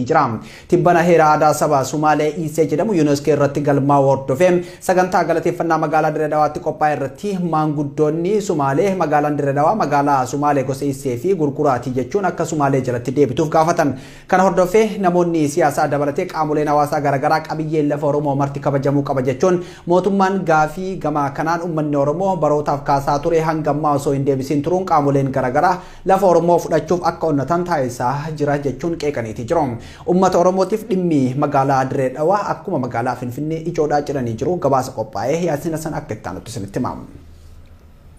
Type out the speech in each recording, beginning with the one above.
Jira. Tibbana heera aadaa saba Sumaalee Iisee jedhamu UNESCO irratti galmaa hordofee sagantaa galateeffannaa magaalaa Dirree Dawaatti qophaa'e irratti maanguddoonni Sumaalee magaalaan Dirree Dawaa magaalaa Sumaalee gosa Iisee fi Gurguraati jechuun akka Sumaalee jalatti deebituuf gaafatan. Kana hordofee namoonni siyaasaa dabalatee qaamoleen hawaasaa garaagaraa qabiyyeen lafa Oromoo marti kabajamuu qaba jechuun mootummaan gaafii gama kanaan uummanni Oromoo barootaaf kaasaa ture hanga ammaa osoo hin deebisiin turuun qaamoleen garaagaraa lafa Oromoo fudhachuuf akka onnatan taasisaa jira jechuun qeeqaniiti jiru. Uummata Oromootiif dhimmi magaalaa Dirree Dhawaa akkuma magaalaa Finfinnee ijoodhaa jedhanii jiru. Gabaasa qophaa'ee Yaasiin Hasan akka itti aanutti isinitti himamu.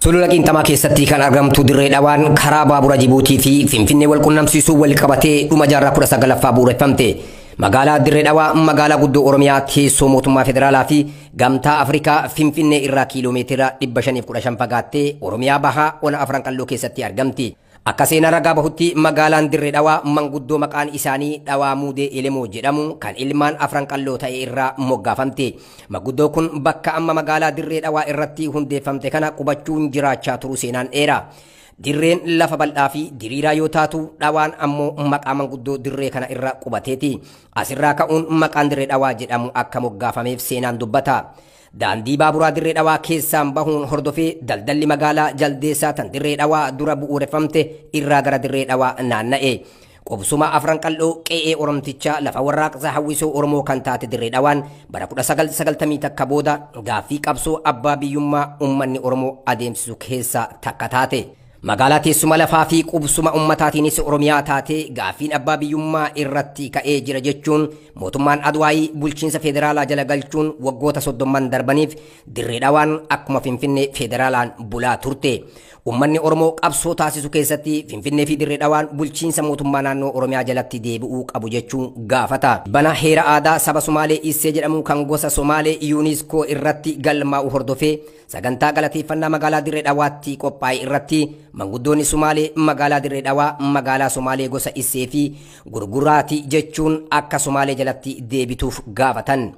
Sulula Qiinxamaa keessatti kan argamtu Dirree Dhawaan karaa baabura Jibuutii fi Finfinnee wal qunnamsiisuu wal qabatee dhuma jaarraa 19ffaa bu'uureffamte. Magaalaa Dirree Dhawaa magaalaa guddoo Oromiyaa teessoo mootummaa federaalaa fi gamtaa Afrikaa Finfinnee irraa kiiloomeetira 515 fagaattee Oromiyaa bahaa ona Afran Qalloo keessatti argamti. Akka seenaa ragaa bahutti magaalaan Dirree Dhawaa manguddoo maqaan isaanii Dhawaa Muudee Elemoo jedhamu kan ilmaan Afran Qalloo ta'e irraa moggaafamte. Manguddoo kun bakka amma magaalaa Dirree Dhawaa irratti hundeeffamte kana qubachuun jiraachaa turuu seenaan dheera. Dirreen lafa bal'aa fi diriiraa yoo taatu dhawaan ammoo maqaa manguddoo dirree kana irra qubateeti. Asirraa ka'uun maqaan Dirree Dhawaa jedhamu akka moggaafameef seenaan dubbata. Daandii baaburaa Dirree Dhawaa keessaan bahuun hordofee daldalli magaalaa Jaldeessaa tan Dirree Dhawaa dura bu'uureffamte irraa gara Dirree Dhawaa naanna'e. Qubsuma Afran Qalloo qe'ee Oromtichaa lafa warraaqsa hawwisoo Oromoo kan taate Dirree Dhawaan bara 1991 booda gaaffii qabsoo abbaa biyyummaa uummanni Oromoo adeemsisu keessaa takka taate. Magaalaa teessuma lafaa fi qubsuma uummataatiinis Oromiyaa taatee gaaffiin abbaa biyyummaa irratti ka'ee jira jechuun mootummaan Adwaayii bulchiinsa federaalaa jala galchuun waggoota 30 darbaniif Dirree Dhawaan akkuma Finfinnee federaalaan bulaa turte. Uummanni Oromoo qabsoo taasisu keessatti Finfinnee fi Dirree Dhawaan bulchiinsa mootummaa naannoo Oromiyaa jalatti deebi'uu qabu jechuun gaafata. Bana heera aadaa saba Sumaalee Iisee jedhamu kan gosa Sumaalee UNESCO irratti galmaa'u hordofee sagantaa galateeffannaa magaalaa Dirree Dhawaatti qophaa'e irratti manguddoonni Sumaalee magaalaa Dirree Dhawaa magaalaa Sumaalee gosa Iisee fi Gurguraati jechuun akka Sumaalee jalatti deebituuf gaafatan.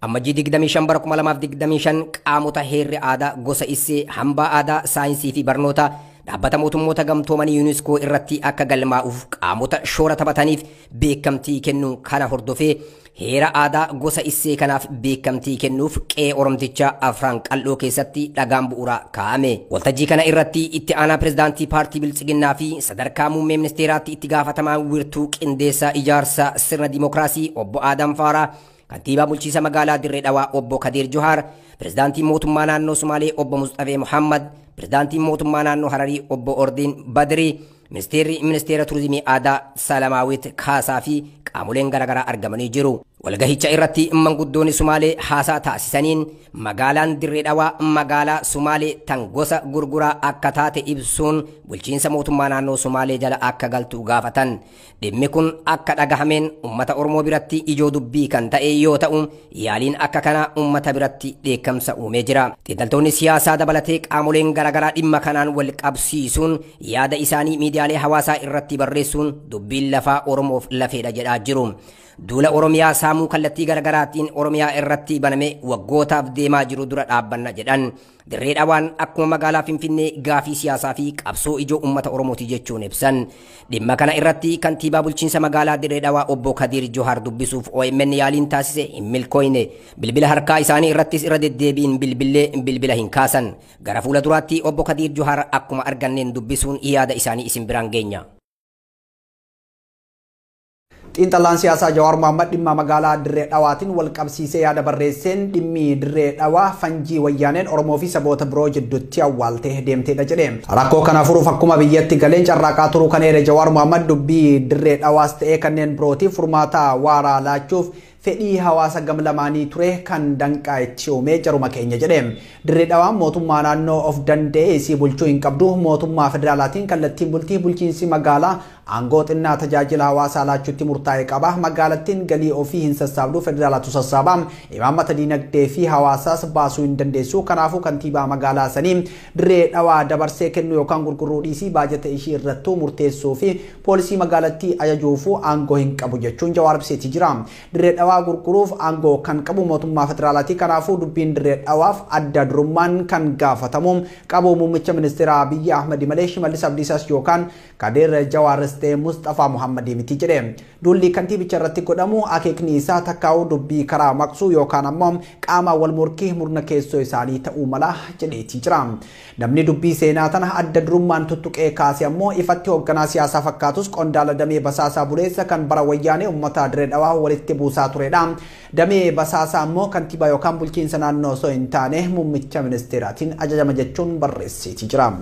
Ammajjii 25 bara 2025 qaamota heerri aadaa gosa Iisee hambaa aadaa saayinsii fi barnoota dhaabbata mootummoota gamtoomanii UNESCO irratti akka galmaa'uuf qaamota shoora taphataniif beekamtii kennuu kana hordofee heera aadaa gosa Iisee kanaaf beekamtii kennuuf qe'ee Oromtichaa Afran Qalloo keessatti dhagaan bu'uuraa kaa'ame. Waltajjii kana irratti itti aanaa pirezidaantii paartii Biltsiginnaa fi sadarkaa muummee ministeeraatti itti gaafatamaa wiirtuu qindeessaa ijaarsa sirna dimookiraasii obbo Aadam Faaraa, kantiibaa bulchiinsa magaalaa Dirree Dhawaa obbo Kadir Johaar, pirezidaantii mootummaa naannoo Sumaalee obbo Musxafee Muhammad, pirezidaantii mootummaa naannoo Hararii obbo Ordiin Badrii, ministeerri ministeera turizimii aadaa Salamaawit Kaasaa fi qaamoleen garaagaraa argamanii jiru. Walgahicha irratti manguddoonni Sumaalee haasaa taasisaniin magaalaan Dirree Dhawaa magaalaa Sumaalee tan gosa Gurguraa akka taate ibsuun bulchiinsa mootummaa naannoo Sumaalee jala akka galtu gaafatan. Dhimmi kun akka dhagahameen uummata Oromoo biratti ijoo dubbii kan ta'e yoo ta'u yaaliin akka kanaa uummata biratti dheekkamsa uumee jira. Xiinxaltoonni siyaasaa dabalatee qaamoleen garaagaraa dhimma kanaan wal qabsiisuun yaada isaanii miidiyaalee hawaasaa irratti barreessuun dubbiin lafaa Oromoof lafeedha jedhaa jiru. Duula Oromiyaa saamuu kallattii garaagaraatiin Oromiyaa irratti baname waggootaaf deemaa jiru dura dhaabbanna jedhan. Dirree Dhawaan akkuma magaalaa Finfinnee gaafii siyaasaa fi qabsoo ijoo uummata Oromooti jechuun ibsan. Dhimma kana irratti kantiibaa bulchiinsa magaalaa Dirree Dhawaa obbo Kadir Johaar dubbisuuf OMN yaaliin taasise hin milkooyne. Bilbila harkaa isaanii irrattis irra deddeebiin bilbillee bilbila hin kaasan. Gara fuula duraatti obbo Kadir Johaar akkuma arganneen dubbisuun yaada isaanii isin biraan geenya. Xiinxalaan siyaasaa Jawaar Mohaammed dhimma magaalaa Dirree Dhawaatiin wal qabsiisee yaada barreesseen dhimmi Dirree Dhawaa fanjii wayyaaneen Oromoo fi saboota biroo jidduutti awwaaltee deemteedha jedhe. Rakkoo kana furuuf akkuma biyyatti galeen carraaqaa turuu kan eere Jawaar Mohaammed dubbii Dirree Dhawaas ta'ee kanneen birootiif furmaata waaraa laachuuf fedhii hawaasa gam lamaanii ture kan danqaa itti uumee jaruma keenya jedhe. Dirree Dhawaan mootummaa naannoo of danda'e isii bulchuu hin qabdu, mootummaa federaalaatiin kallattiin bultii bulchiinsi magaalaa aangoo xinnaa tajaajila hawaasaa laachuutti murtaa'e qaba. Magaalattiin galii ofii hin sassaabdu, federaalaatu sassaaba. Imaammata diinagdee fi hawaasaas baasuu hin dandeessu. Kanaafuu kantiibaa magaalaa sanii Dirree Dhawaa dabarsee kennuu yookaan gurguruu dhiisii baajata ishii irrattuu murteessuu fi poolisii magaalattii ajajuufuu aangoo hin qabu jechuun Jawaar ibseetii jira. Dirree Dhawaa Dhawaa gurguruuf aangoo kan qabu mootummaa federaalaati. Kanaafuu dubbiin Dirree Dhawaaf adda durummaan kan gaafatamu qabu muummicha ministeera Abiyyi Ahmad malee Shimallis Abdiisaas yookaan Kadir Jawaaris ta'e Mustafaa Muhammadii miti jedhe. Duulli kantiibicha irratti godhamu akeekni isaa takkaa'uu dubbii karaa maqsuu yookaan ammoo qaama wal morkii murna keessoo isaanii ta'uu mala jedheetii jira. Namni dubbii seenaa tana adda durummaan tuttuqee kaase ammoo ifatti hoogganaa siyaasaa fakkaatus qondaala damee basaasaa buleessa kan bara Wayyaanee uummata Dirree Dhawaa walitti buusaa turedha. Damee basaasaa ammoo kantiibaa yookaan bulchiinsa naannoo osoo hin taane muummicha ministeeraatiin ajajama jechuun barreesseetii jira.